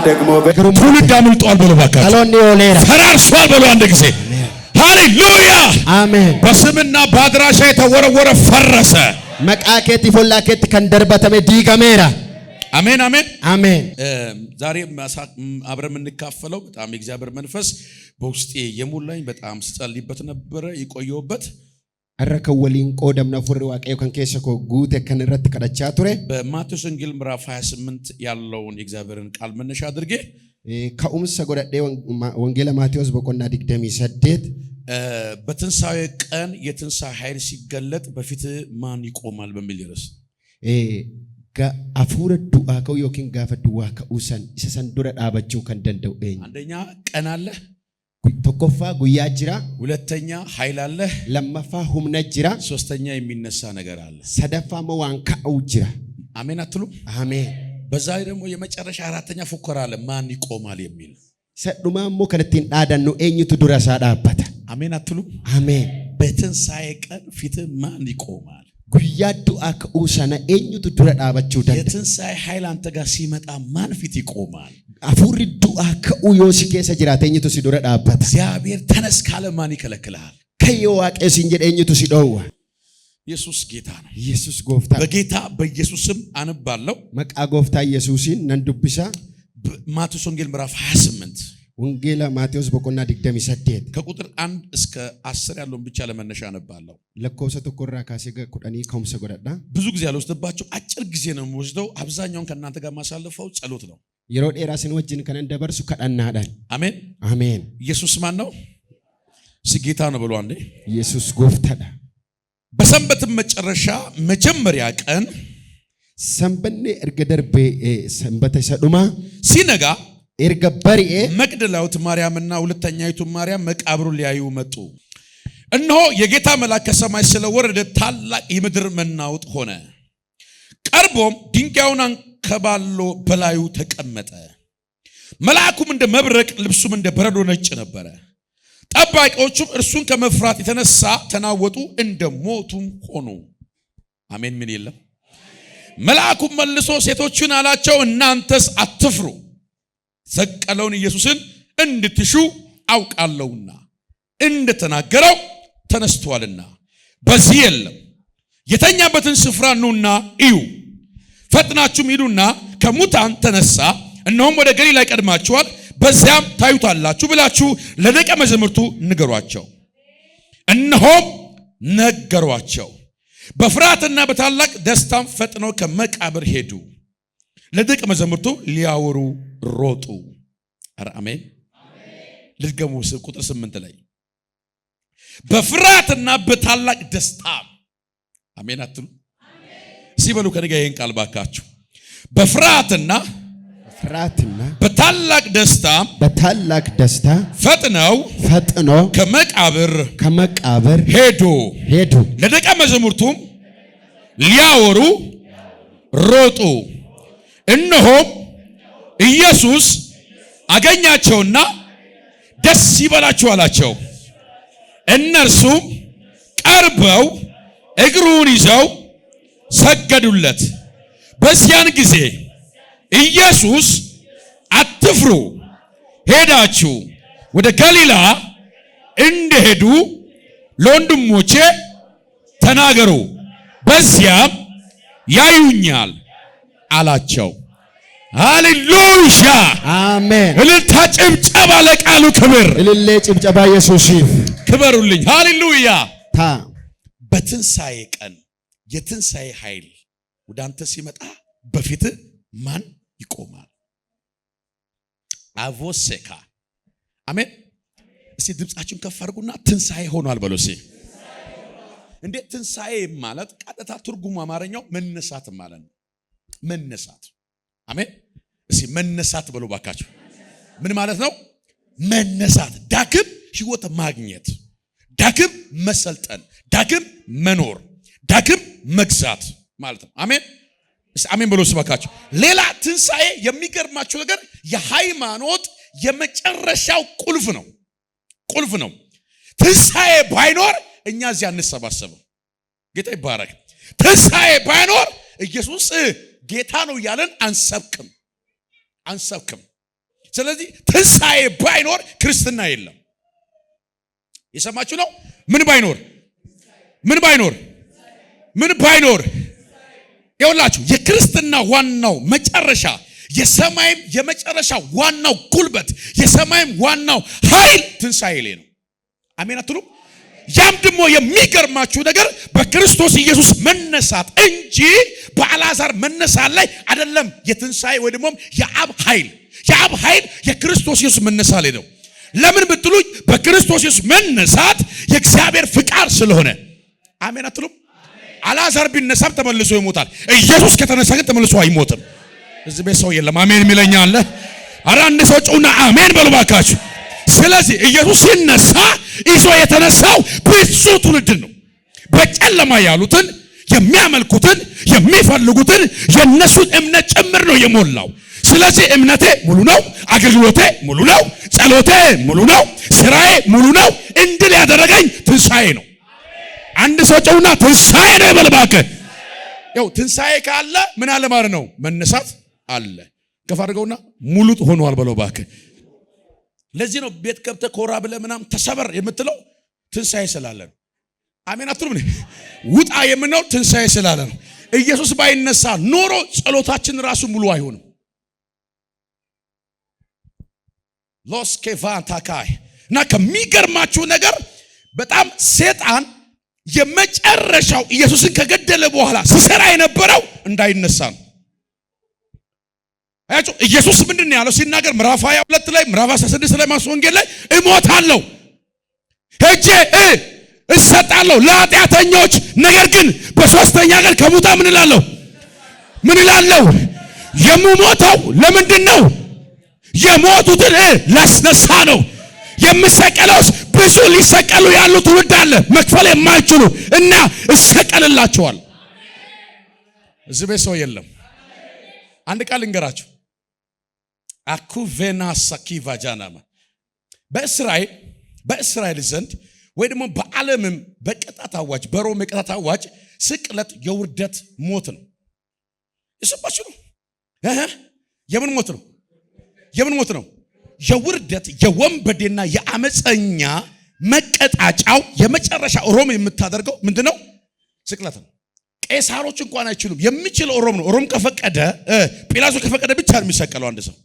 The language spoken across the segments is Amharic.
ደግሞ ትውልድ አምልጧል በሉ ባካችሁ። Dhaloonni ooleera. ፈራርሷል በሉ አንድ ጊዜ። ሃሌሉያ! Ameen. በስምና በአድራሻ የተወረወረ ፈረሰ። Maqaa keetti follaa keetti kan darbatame diigameera. አሜን አሜን። Ameen. ዛሬ አብረን የምንካፈለው በጣም የእግዚአብሔር መንፈስ በውስጤ የሞላኝ፣ በጣም ስጸልይበት ነበረ የቆየሁበት። Har'a kan waliin qoodamna Hafuurri Waaqayyoo kan keessa koo guute kan irratti kadhachaa ture. በማቴዎስ ወንጌል ምዕራፍ 28 ያለውን የእግዚአብሔርን ቃል መነሻ አድርጌ Ka'umsa godhadhee Wangeela Maatewos boqonnaa 28 በትንሣኤ ቀን የትንሣኤ ኃይል ሲገለጥ በፊት ማን ይቆማል በሚል ርዕስ hafuura du'aa ka'uu yookiin gaafa du'aa ka'uu san isa san dura dhaabachuu kan danda'u eenyu? አንደኛ ቀን አለ፣ Tokkoffaa guyyaa jira, ሁለተኛ ኃይል አለ፣ lammaffaa humna jira, ሶስተኛ የሚነሳ ነገር አለ። sadaffaa immoo waan ka'u jira. አሜን አትሉ? Ameen. በዛ ላይ ደግሞ የመጨረሻ አራተኛ ፉከራ አለ፣ ማን ይቆማል የሚል። Isa dhumaa immoo kan ittiin dhaadannu eenyutu dura isaa dhaabbata? አሜን አትሉ? Ameen. በትንሣኤ ቀን ፊት ማን ይቆማል? Guyyaa du'aa ka'uu sana eenyutu dura dhaabachuu danda'a? የትንሣኤ ኃይል አንተ ጋር ሲመጣ ማን ፊት ይቆማል? Hafuurri du'aa ka'uu yoo si keessa jiraate eenyutu si dura dhaabbata? እግዚአብሔር ተነስ ካለ ማን ይከለክልሃል? Ka'i yoo Waaqayyo siin jedhe eenyutu si dhoowwa? ኢየሱስ ጌታ ነው። Yesus gooftaa. በጌታ በኢየሱስ ስም አነባለሁ። Maqaa gooftaa Yesuusiin nan dubbisa. ማቴዎስ ወንጌል ምዕራፍ 28 Wangeela Maatewos boqonnaa 28 ከቁጥር 1 እስከ 10 ያለውን ብቻ ለመነሻ አነባለሁ። lakkoofsa tokkorraa kaasee gara 10 ka'umsa godhadha. ብዙ ጊዜ አልወስድባችሁ፣ አጭር ጊዜ ነው የምወስደው። አብዛኛውን ከእናንተ ጋር የማሳልፈው ጸሎት ነው። Yeroo dheeraa isin wajjin kanan dabarsu kadhannaadhaan. አሜን። Ameen. ኢየሱስ ማን ነው? እስኪ ጌታ ነው ብሎ አንዴ። Yesus gooftaadha. በሰንበትም መጨረሻ መጀመሪያ ቀን Sanbanni erga darbee sanbata isa dhumaa ሲነጋ erga bari'ee መግደላዊት ማርያምና ሁለተኛይቱ ማርያም መቃብሩን ሊያዩ መጡ። እነሆ የጌታ መልአክ ከሰማይ ስለወረደ ታላቅ የምድር መናወጥ ሆነ። ቀርቦም ድንጋዩን አንከባሎ በላዩ ተቀመጠ። መልአኩም እንደ መብረቅ፣ ልብሱም እንደ በረዶ ነጭ ነበረ። ጠባቂዎቹም እርሱን ከመፍራት የተነሳ ተናወጡ፣ እንደ ሞቱም ሆኑ። አሜን። ምን የለም። መልአኩም መልሶ ሴቶቹን አላቸው፣ እናንተስ አትፍሩ፣ ሰቀለውን ኢየሱስን እንድትሹ አውቃለሁና እንደተናገረው ተነስቷልና በዚህ የለም። የተኛበትን ስፍራ ኑና እዩ። ፈጥናችሁም ሂዱና ከሙታን ተነሳ፣ እነሆም ወደ ገሊላ ይቀድማችኋል፣ በዚያም ታዩታላችሁ ብላችሁ ለደቀ መዛሙርቱ ንገሯቸው። እነሆም ነገሯቸው። በፍርሃትና በታላቅ ደስታም ፈጥነው ከመቃብር ሄዱ፣ ለደቀ መዛሙርቱ ሊያወሩ ሮጡ። ኧረ አሜን። ልድገሙ። ቁጥር 8 ላይ በፍርሃትና በታላቅ ደስታ። አሜን አትሉ? እስኪ በሉ ከኔ ጋር ይሄን ቃል ባካችሁ። በፍርሃትና ፍርሃትና በታላቅ ደስታ በታላቅ ደስታ ፈጥነው ፈጥኖ ከመቃብር ከመቃብር ሄዱ፣ ሄዱ፣ ለደቀ መዛሙርቱም ሊያወሩ ሮጡ። እነሆም ኢየሱስ አገኛቸውና ደስ ይበላችሁ አላቸው። እነርሱም ቀርበው እግሩን ይዘው ሰገዱለት። በዚያን ጊዜ ኢየሱስ አትፍሩ፣ ሄዳችሁ ወደ ገሊላ እንደሄዱ ለወንድሞቼ ተናገሩ፣ በዚያም ያዩኛል አላቸው። ሃሌሉያ! Ameen. እልልታ፣ ጭብጨባ ለቃሉ ክብር። Ilillee ጭብጨባ Yesuusiif. ክበሩልኝ። ሃሌሉያ! ታ በትንሣኤ ቀን የትንሣኤ ኃይል ወደ አንተ ሲመጣ በፊት ማን ይቆማል? አቮሴካ አሜን። እስቲ ድምፃችሁን ከፍ አድርጉና ትንሣኤ ሆኗል በሉ እስቲ። እንዴት ትንሣኤ ማለት ቀጥታ ትርጉሙ አማርኛው መነሳት ማለት ነው። መነሳት፣ አሜን። እስቲ መነሳት በሉ ባካችሁ። ምን ማለት ነው? መነሳት፣ ዳግም ህይወት ማግኘት፣ ዳግም መሰልጠን፣ ዳግም መኖር፣ ዳግም መግዛት ማለት ነው። አሜን። እስቲ አሜን በሉ ባካችሁ። ሌላ ትንሣኤ የሚገርማችሁ ነገር የሃይማኖት የመጨረሻው ቁልፍ ነው። ቁልፍ ነው። ትንሣኤ ባይኖር እኛ እዚህ አንሰባሰብም። ጌታ ይባረክ። ትንሣኤ ባይኖር ኢየሱስ ጌታ ነው እያለን አንሰብክም፣ አንሰብክም። ስለዚህ ትንሣኤ ባይኖር ክርስትና የለም። የሰማችሁ ነው። ምን ባይኖር ምን ባይኖር ምን ባይኖር ይኸውላችሁ የክርስትና ዋናው መጨረሻ የሰማይም የመጨረሻ ዋናው ጉልበት የሰማይም ዋናው ኃይል ትንሣኤ ላይ ነው። አሜን አትሉም? ያም ደግሞ የሚገርማችሁ ነገር በክርስቶስ ኢየሱስ መነሳት እንጂ በአልዓዛር መነሳት ላይ አይደለም። የትንሣኤ ወይ ደግሞ የአብ ኃይል የአብ ኃይል የክርስቶስ ኢየሱስ መነሳት ላይ ነው። ለምን ብትሉኝ በክርስቶስ ኢየሱስ መነሳት የእግዚአብሔር ፍቃድ ስለሆነ። አሜን አትሉም? አልዓዛር ቢነሳም ተመልሶ ይሞታል። ኢየሱስ ከተነሳ ግን ተመልሶ አይሞትም። እዚህ ቤት ሰው የለም አሜን የሚለኛ አለ? ኧረ አንድ ሰው ጩና አሜን በሉ ባካችሁ። ስለዚህ ኢየሱስ ሲነሳ ይዞ የተነሳው ብዙ ትውልድን ነው። በጨለማ ያሉትን የሚያመልኩትን የሚፈልጉትን የነሱን እምነት ጭምር ነው የሞላው። ስለዚህ እምነቴ ሙሉ ነው፣ አገልግሎቴ ሙሉ ነው፣ ጸሎቴ ሙሉ ነው፣ ስራዬ ሙሉ ነው እንድል ያደረገኝ ትንሣኤ ነው። አንድ ሰው ጨውና ትንሣኤ ነው ይበል እባክህ። ያው ትንሣኤ ካለ ምን አለ ማለት ነው? መነሳት አለ። ከፍ አድርገውና ሙሉ ሆኗል በለው እባክህ። ለዚህ ነው ቤት ገብተህ ኮራ ብለህ ምናምን ተሰበር የምትለው ትንሣኤ ስላለ ነው። አሜን አትሉም? ውጣ የምንለው ትንሣኤ ስላለ ነው። ኢየሱስ ባይነሳ ኖሮ ጸሎታችን ራሱ ሙሉ አይሆንም። ሎስ ኬቫን ታካይ እና ከሚገርማችሁ ነገር በጣም ሴጣን የመጨረሻው ኢየሱስን ከገደለ በኋላ ሲሰራ የነበረው እንዳይነሳ ነው። አያችሁ፣ ኢየሱስ ምንድን ነው ያለው ሲናገር ምዕራፍ 22 ላይ ምዕራፍ 16 ላይ ማቴዎስ ወንጌል ላይ እሞታለሁ ሄጄ እሰጣለሁ ለኃጢአተኞች፣ ነገር ግን በሶስተኛ ቀን ከሙታን ምን እላለሁ ምን እላለሁ? የምሞተው ለምንድን ነው? የሞቱትን ላስነሳ ነው። የምሰቀለውስ ብዙ ሊሰቀሉ ያሉ ትውልድ አለ መክፈል የማይችሉ እና እሰቀልላቸዋል። እዚህ ቤት ሰው የለም። አንድ ቃል ልንገራችሁ። አኩቬና ሳኪቫጃናማ በእስራኤል ዘንድ ወይ ደግሞ በዓለምም በቅጣት አዋጅ በሮም የቅጣት አዋጅ ስቅለት የውርደት ሞት ነው። የሰማችሁ ነው። የምን ሞት ነው? የምን ሞት ነው? የውርደት የወንበዴና የአመፀኛ መቀጣጫው የመጨረሻ ሮም የምታደርገው ምንድነው? ስቅለት ነው። ቄሳሮች እንኳን አይችሉም። የሚችለው ሮም ነው። ሮም ከፈቀደ ጲላጦስ ከፈቀደ ብቻ ነው የሚሰቀለው አንድ ሰው።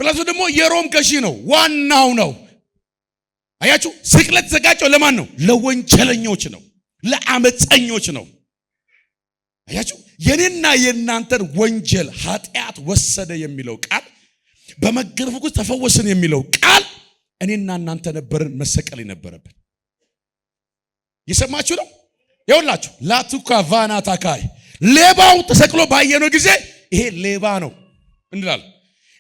ጲላጦስ ደግሞ የሮም ገዢ ነው፣ ዋናው ነው። አያችሁ፣ ስቅለት ተዘጋጀው ለማን ነው? ለወንጀለኞች ነው፣ ለአመፀኞች ነው። አያችሁ፣ የኔና የናንተን ወንጀል ኃጢአት ወሰደ የሚለው ቃል በመገረፉ ቁስል ተፈወስን የሚለው ቃል እኔና እናንተ ነበርን መሰቀል የነበረብን። የሰማችሁ ነው። ይኸውላችሁ ላቱካ ቫና ታካይ ሌባው ተሰቅሎ ባየነው ጊዜ ይሄ ሌባ ነው እንላለን።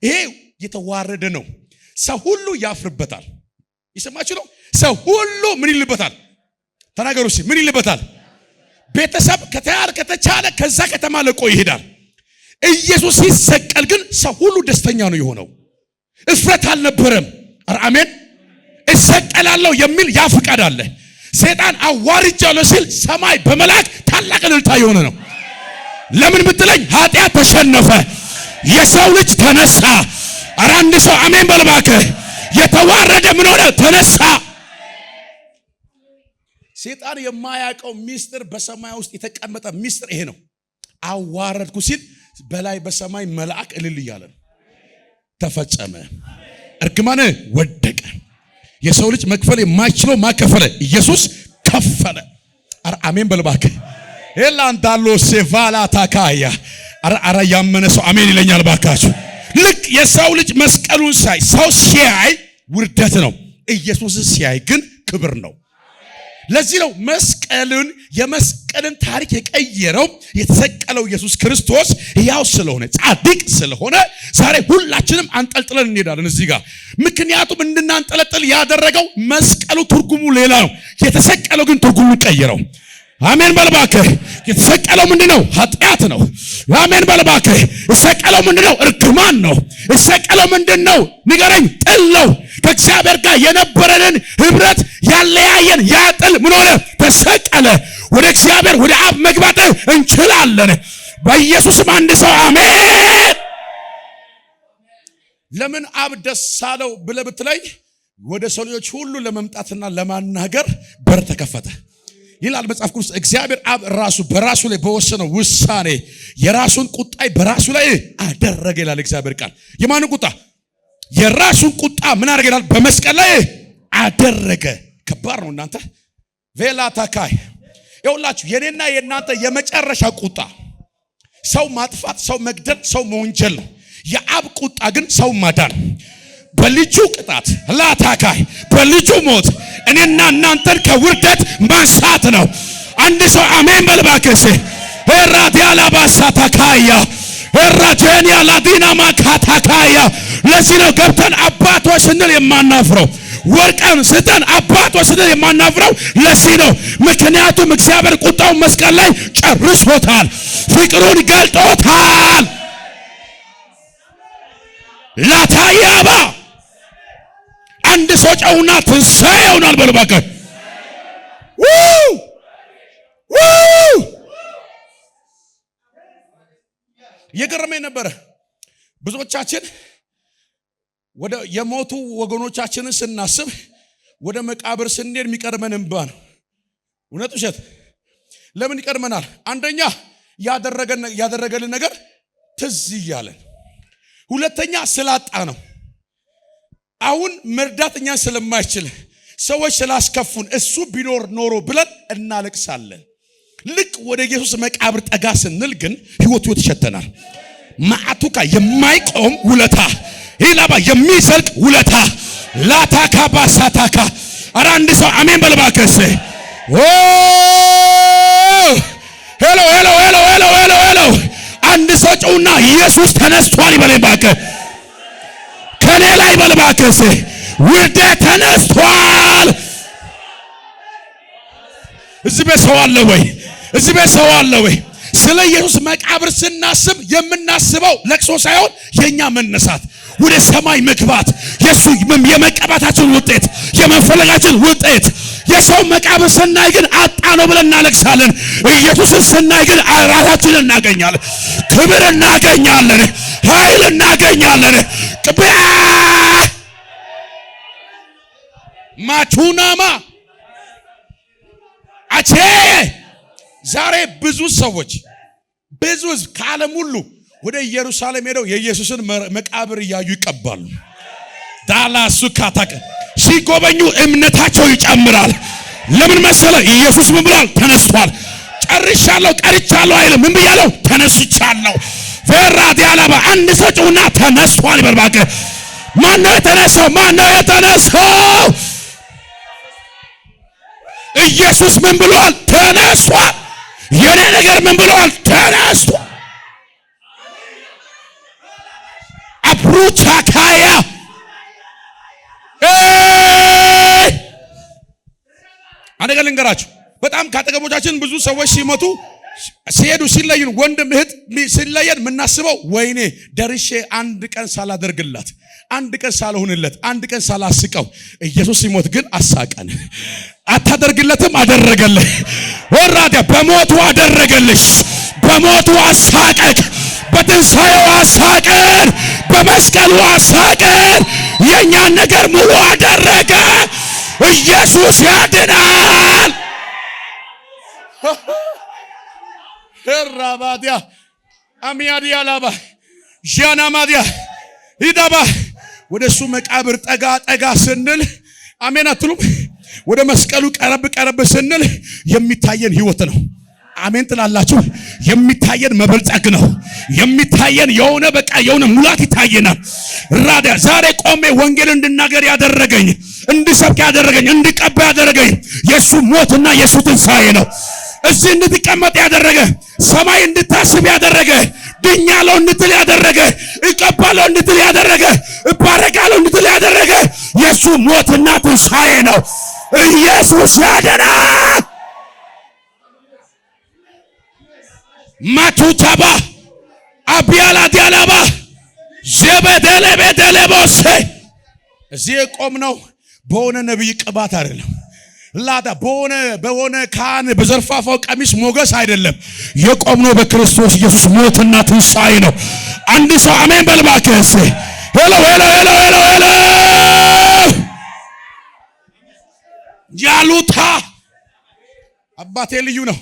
ይሄ የተዋረደ ነው፣ ሰው ሁሉ ያፍርበታል። የሰማችሁ ነው። ሰው ሁሉ ምን ይልበታል? ተናገሩ እስኪ ምን ይልበታል? ቤተሰብ ከተቻለ ከዛ ከተማ ለቆ ይሄዳል። ኢየሱስ ሲሰቀል ግን ሰው ሁሉ ደስተኛ ነው የሆነው። እፍረት አልነበረም። ኧረ አሜን። እሰቀላለሁ የሚል ያ ፍቃድ አለ። ሰይጣን አዋርጃለሁ ሲል ሰማይ በመላእክት ታላቅ እልልታ የሆነ ነው። ለምን ብትለኝ ኃጢአት ተሸነፈ፣ የሰው ልጅ ተነሳ። ኧረ አንድ ሰው አሜን በል እባክህ። የተዋረደ ምን ሆነ? ተነሳ። ሰይጣን የማያውቀው ሚስጥር በሰማይ ውስጥ የተቀመጠ ሚስጥር ይሄ ነው። አዋረድኩ ሲል በላይ በሰማይ መልአክ እልል እያለ ነው። ተፈጸመ። እርግማን ወደቀ። የሰው ልጅ መክፈል የማይችለው ማከፈለ ኢየሱስ ከፈለ። ኧረ አሜን በል እባክህ። ኤላንዳሎ ሴቫላ ታካያ ኧረ ያመነ ሰው አሜን ይለኛል ባካችሁ። ልክ የሰው ልጅ መስቀሉን ሳይ ሰው ሲያይ ውርደት ነው፣ ኢየሱስን ሲያይ ግን ክብር ነው። ለዚህ ነው መስቀልን የመስቀልን ታሪክ የቀየረው የተሰቀለው ኢየሱስ ክርስቶስ ሕያው ስለሆነ ጻድቅ ስለሆነ ዛሬ ሁላችንም አንጠልጥለን እንሄዳለን እዚህ ጋር። ምክንያቱም እንድናንጠለጥል ያደረገው መስቀሉ ትርጉሙ ሌላ ነው። የተሰቀለው ግን ትርጉሙ ቀየረው። አሜን በል እባክህ። የተሰቀለው ምንድነው? ኃጢአት ነው። አሜን በል እባክህ። የተሰቀለው ምንድነው? እርግማን ነው። የተሰቀለው ምንድነው? ንገረኝ። ጥል ነው። ከእግዚአብሔር ጋር የነበረንን ህብረት ያለያየን ያ ጥል ምን ሆነ? ተሰቀለ። ወደ እግዚአብሔር ወደ አብ መግባት እንችላለን። በኢየሱስም አንድ ሰው አሜን። ለምን አብ ደስ አለው ብለህ ብትለኝ ወደ ሰው ልጆች ሁሉ ለመምጣትና ለማናገር በር ተከፈተ ይላል መጽሐፍ ቅዱስ። እግዚአብሔር አብ ራሱ በራሱ ላይ በወሰነው ውሳኔ የራሱን ቁጣ በራሱ ላይ አደረገ ይላል እግዚአብሔር ቃል። የማንን ቁጣ? የራሱን ቁጣ ምን አደረገ ይላል? በመስቀል ላይ አደረገ። ከባድ ነው እናንተ። ቬላታካይ ይኸውላችሁ የኔና የናንተ የመጨረሻ ቁጣ ሰው ማጥፋት፣ ሰው መግደል፣ ሰው መወንጀል ነው። የአብ ቁጣ ግን ሰው ማዳን፣ በልጁ ቅጣት ላታካይ በልጁ ሞት እኔና እናንተን ከውርደት ማንሳት ነው። አንድ ሰው አሜን በል እባክህ። ሄራዲያላባሳታካያ ሄራጀኒያ ላዲና ማካታካያ። ለዚህ ነው ገብተን አባቶች ስንል የማናፍረው፣ ወርቀን ስጠን አባቶች ስንል የማናፍረው ለዚህ ነው። ምክንያቱም እግዚአብሔር ቁጣውን መስቀል ላይ ጨርሶታል፣ ፍቅሩን ገልጦታል። ላታያባ አንድ ሰው ጨውና ትንሣኤ ይሆናል በሉ እባክህ። እየገረመኝ ነበረ። ብዙዎቻችን ወደ የሞቱ ወገኖቻችንን ስናስብ ወደ መቃብር ስንሄድ የሚቀድመን እንባ ነው። እውነት ውሸት? ለምን ይቀድመናል? አንደኛ ያደረገልን ነገር ትዝ እያለን፣ ሁለተኛ ስላጣ ነው። አሁን መርዳት እኛን ስለማይችል ሰዎች ስላስከፉን እሱ ቢኖር ኖሮ ብለን እናለቅሳለን። ልክ ወደ ኢየሱስ መቃብር ጠጋ ስንል ግን ህይወቱ ይሸተናል። ማዕቱካ የማይቆም ውለታ፣ ሂላባ የሚዘልቅ ውለታ፣ ላታካ ባሳታካ። ኧረ አንድ ሰው አሜን በል እባክህ። ኦ hello hello hello hello hello hello። አንድ ሰው ጩኹና ኢየሱስ ተነስቷል ይበል እባክህ። ከኔ ላይ በል እባክህ። ውርደት ተነስቷል። እዚህ ቤት ሰው አለ ወይ? እዚህ ቤት ሰው አለ ወይ? ስለ ኢየሱስ መቃብር ስናስብ የምናስበው ለቅሶ ሳይሆን የኛ መነሳት፣ ወደ ሰማይ መግባት፣ የሱ የመቀባታችን ውጤት፣ የመፈለጋችን ውጤት። የሰው መቃብር ስናይ ግን አጣ ነው ብለን እናለቅሳለን። ኢየሱስን ስናይ ግን ራሳችንን እናገኛለን፣ ክብር እናገኛለን፣ ኃይል እናገኛለን። ቅብያ ማቹናማ አቼ። ዛሬ ብዙ ሰዎች፣ ብዙ ሕዝብ ከዓለም ሁሉ ወደ ኢየሩሳሌም ሄደው የኢየሱስን መቃብር እያዩ ይቀባሉ። ዳላሱ ካታቀ ሲጎበኙ እምነታቸው ይጨምራል። ለምን መሰለ? ኢየሱስ ምን ብሏል? ተነስቷል። ጨርሻለሁ፣ ቀርቻለሁ አይልም። ምን ብያለሁ? ተነስቻለሁ። ፌራዲያላባ አንድ ሰው ጩኹና ተነስቷል ይበል እባክህ። ማነው የተነሳው? ማነው የተነሳው? ኢየሱስ ምን ብሏል? ተነስቷል። የኔ ነገር ምን ብሏል? ተነስቷል። አብሩቻካያ። አንድ ነገር ልንገራችሁ። በጣም ካጠገቦቻችን ብዙ ሰዎች ሲሞቱ፣ ሲሄዱ፣ ሲለዩን፣ ወንድም እህት ሲለየን የምናስበው ወይኔ ደርሼ አንድ ቀን ሳላደርግላት፣ አንድ ቀን ሳልሆንለት፣ አንድ ቀን ሳላስቀው። ኢየሱስ ሲሞት ግን አሳቀን። አታደርግለትም፣ አደረገልህ። ወራዳ በሞቱ አደረገልሽ። በሞቱ አሳቀቅ፣ በትንሣኤው አሳቀን፣ በመስቀሉ አሳቀን። የእኛን ነገር ሙሉ አደረገ። ኢየሱስ ያድናል። ራባዲያ አሚያዲያ ላባ ዣናማዲያ ሂዳባ። ወደ እሱ መቃብር ጠጋ ጠጋ ስንል አሜን አትሉም? ወደ መስቀሉ ቀረብ ቀረብ ስንል የሚታየን ህይወት ነው። አሜን ትላላችሁ? የሚታየን መበልጸግ ነው። የሚታየን የሆነ በቃ የሆነ ሙላት ይታየናል። ራዲያ ዛሬ ቆሜ ወንጌል እንድናገር ያደረገኝ፣ እንድሰብክ ያደረገኝ፣ እንድቀባ ያደረገኝ የእሱ ሞትና የእሱ ትንሣኤ ነው። እዚህ እንድትቀመጥ ያደረገ፣ ሰማይ እንድታስብ ያደረገ፣ ድኛለሁ እንድትል ያደረገ፣ እቀባለሁ እንድትል ያደረገ፣ እባረካለሁ እንድትል ያደረገ የእሱ ሞትና ትንሣኤ ነው። ኢየሱስ ያድናል። ማቱታባ አቢያላ ዲያላባ ዘበደለበደለቦሴ። እዚህ የቆምነው በሆነ ነቢይ ቅባት አይደለም። ላዳ በሆነ ካህን በዘርፋፋው ቀሚስ ሞገስ አይደለም። የቆምነው በክርስቶስ ኢየሱስ ሞትና ትንሣኤ ነው። አንድ ሰው አሜን በል እባክህ። Hello, hello, hello, hello, hello! ያሉታ አባቴ ልዩ ነው።